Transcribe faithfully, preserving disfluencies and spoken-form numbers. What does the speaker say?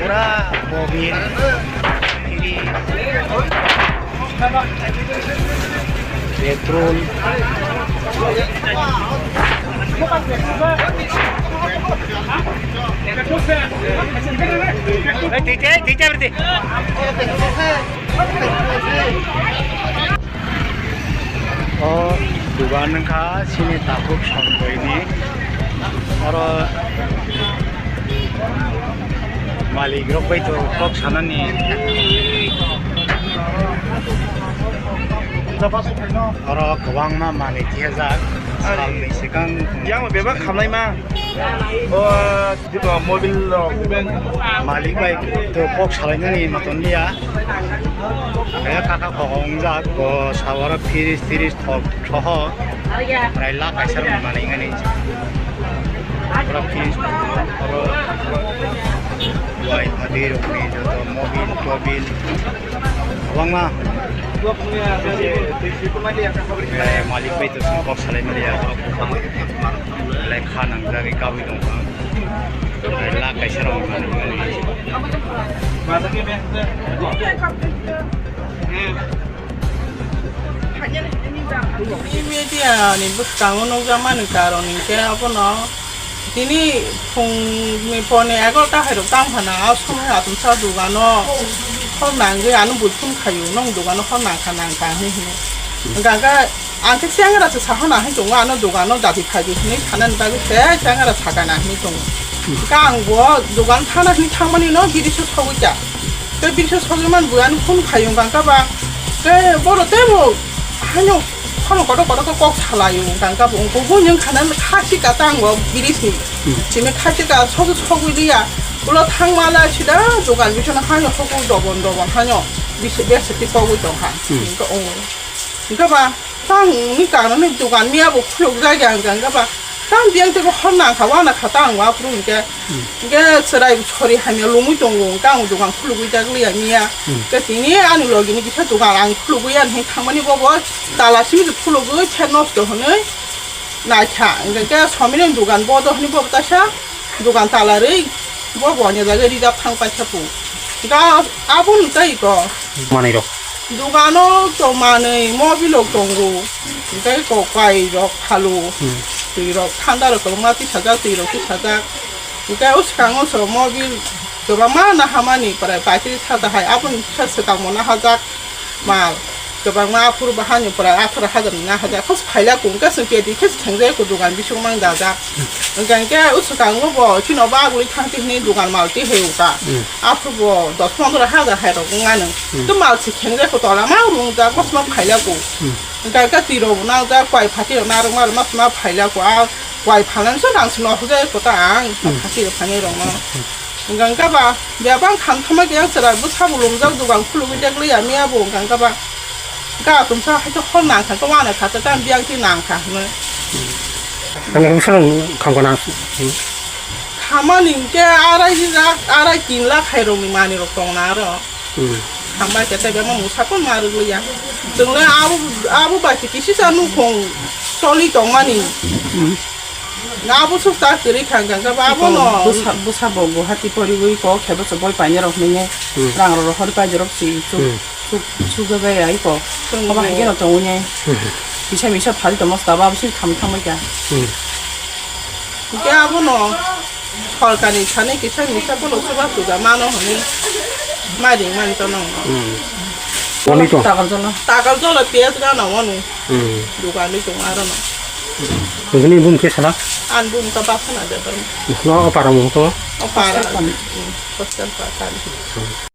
Pura mobil, petrol. O dugan wngkha chini takhuk Sonjoyni. Oro malik rok bai to kok sanani. Oro kwbangma manwi thepjak salni swkang. Yang bebak khamnaima. O, mobil rok. Malik bai to kok salainani maton liya. Kaya kaka kok wngjak, bo sawara fridge tiris thok soho. Prai lakh kaisa rok manwi ngani. Pura fridge, oro wai phatwi rokni joto mobil tobil. Kwbangma. Eh, malik bai to kok salai maliya. Belai kha nangjagwi kabui tongkha. Belai lakh kaisa rok nang nani. Media ni bwskango nukjakmani karon hinkhe abono tini phungni phone egarota hairok tang phano, a somoi atomsa dogano hor nangwi ano bui phone khaio, nwng dogano hor nangkha nangkha hinwi hino. Hwnkha khe Ang khe chengra se sahana hai tongo, ano dogano jati phaibi hinwi sanani bagwi se chengra sakana hinwi tongo. Hwnkhe ang bo dogan thana hinwi thangmani no biriso sogwi ta. Tei biriso sogwi man bo ano phone khaio hwnkha ba. Tei boro tei bo haino phone kotor kotor khe kok salaio hwnkha bo wngkha bo wngkha na khasi ka ta ang bo birisni. Simi khasi ka sogwi sogwi liya. Ulo thangma la sida dogan bisana haino sogwi dobon dobon haino bisi besi tei kogwi tongkha. Hwnkhe o. Hwnkhe ba, tang ni kanoni dogan miya bo khuluk jak ya hwnkha, hwnkhe ba, tang biyang tei bo hor nang kha, wana kha tang wa phuru hwnkhe, hwnkhe chwrai sori hamya lomwi tongo, hwnkhe ang dogan khulugwi jak liya miya. Hwnkhe tini ani logi ni kisa dogan ang khulugwi ani hai thangmani bobo tala simi se khulugwi khe nosto hwnwi naikha, hwnkhe somini dogan bodo hwnwi bobo taisa. Dogan tala rwi bo bo ni jaga rijak thang paikha pu. Ga aboni tei ko. Manwi rok. Dogano to manwi mobil rok tongo. Tei ko kai rok phalu. Hmm. Twi rok thanda rok kwbangma tisajak, twi rok tisajak. Tei o swkango so mobil kwbangma nahamani pore battery saja hai aboni kisa swkang bo nahajak. Mal kwbangma aphuru bahan ni pura atharo hajar ni na hajar khos phaila kung khe chwng peti khe khengjai ko dogan bising mang dajak. Hwnkhe hwnkhe o swkango bo chini obo aguli thang twi hwnwi dogan mal twi hai uka. Hmm. Aphuru bo dos pondro hajar hai rok wng anw. Hmm. To mal se khengjai ko tola ma rung jak bosma phaila ko. Hmm. Hwnkhe hwnkhe twi rok bo nang jak kwai phati rok narwk ma rwk ma sma phaila ko a kwai phalan so rang se no hujai ko ta ang. Hmm. Phati rok phanai rok no. Hmm. Hwnkha hwnkha ba, bebak khamthama khe ang chwrai bwsa bo lumjak dogan khulugwi dek liya miya bo hwnkha hwnkha ba. Ga tumsa hai khe hor nang kha khe wana kha khe tang biyang twi nang kha hwnwi. Ang bwsa rok khamkha na. Khamani hwnkhe arai lakh, arai tin lakh hai rokni manwi rok tong na aro. Hmm. Khambai khe tei bebak musa phano ma rwk liya. Chwng le abo, abo bai khe kisi cha nukhung choli tongmani. Hmm. Na abo suk ta kwrwi kha, hwnkha hwnkha ba abo no. Bwsa, bwsa bo Guwahati porigwi kok khe bwsa boi painai rok hinwi nai. Hmm. Rang rok hor pai jorok si chuk, hmm, chuk, chuk jagwi ai kok. Hmm. Abo hai khe no tongwi nai. Hmm. Kisa misa phal tongma sita ba abo si tham thamwi kha. Hmm. Hwnkhe abo no sorkar ni thani kisa misa bono chuba chuja mano hinwi ma ring mani to nang no. Hmm. Wani to? Takal jolo. Takal jolo piyaj gana wano. Hmm. Dogan ni tong aro no. Nini bum khe sala? An bum ka ba sana de bar. No, o para mo to? O para. Hostel pa. Hmm, hostel pa tani.